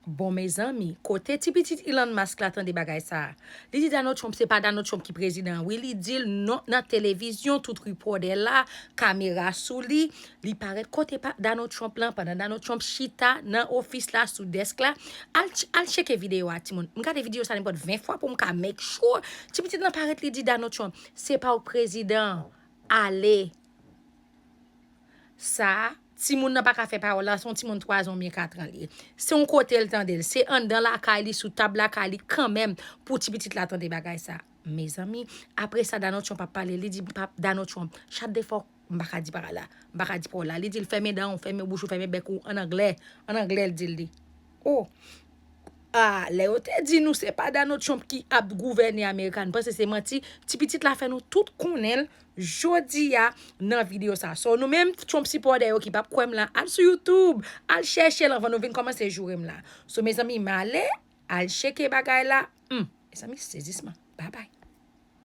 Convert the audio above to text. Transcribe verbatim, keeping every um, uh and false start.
Bon, mezanmi, kote ti pitit Elon Musk la tande bagay sa a? Li di Donald Trump, se pa Donald Trump ki prezidan an. Wi, li di l non nan televizyon, tout reporter la, kamera sou li. Li parèt kote pa Donald Trump lan, pandan Donald Trump chita nan ofis la, sou desk la. Al, ch- al cheke videyo a, timoun. M gade videyo sa nenpòt ven fwa pou m ka make sure. Ti pitit lan parèt, li di Donald Trump, se pa w k prezidan an. Ale. Sa, timoun nan pa ka fè pawòl la, se yon timoun twa zan oubyen kat an li ye. Se yon kote l tande l. Se anndan lakay li, sou tab lakay li, kanmenm, pou ti pitit la tande bagay sa. Mezanmi, apre sa, Donald Trump ap pale, li di, "Pap, Donald Trump, chat de fòk, m pa ka di pawòl la, m pa ka di pawòl la." Li di l, "Fèmen dan w, fèmen bouch ou, fèmen bèk ou," an anglè, an anglè, l di l li. Oh. Ah, lè yo te di nou se pa Donald Trump ki ap gouvène America, nou panse se manti. Ti pitit la fè nou tout konnen l jodi a nan videyo sa. So, nou menm Trump sipòtè yo ki p ap kwè m la, al sou YouTube, al chèche l anvan nou vin kòmanse joure m la. So, mezanmi, m ale, al cheke bagay la. Hmm, mezanmi, sezisman. Babay.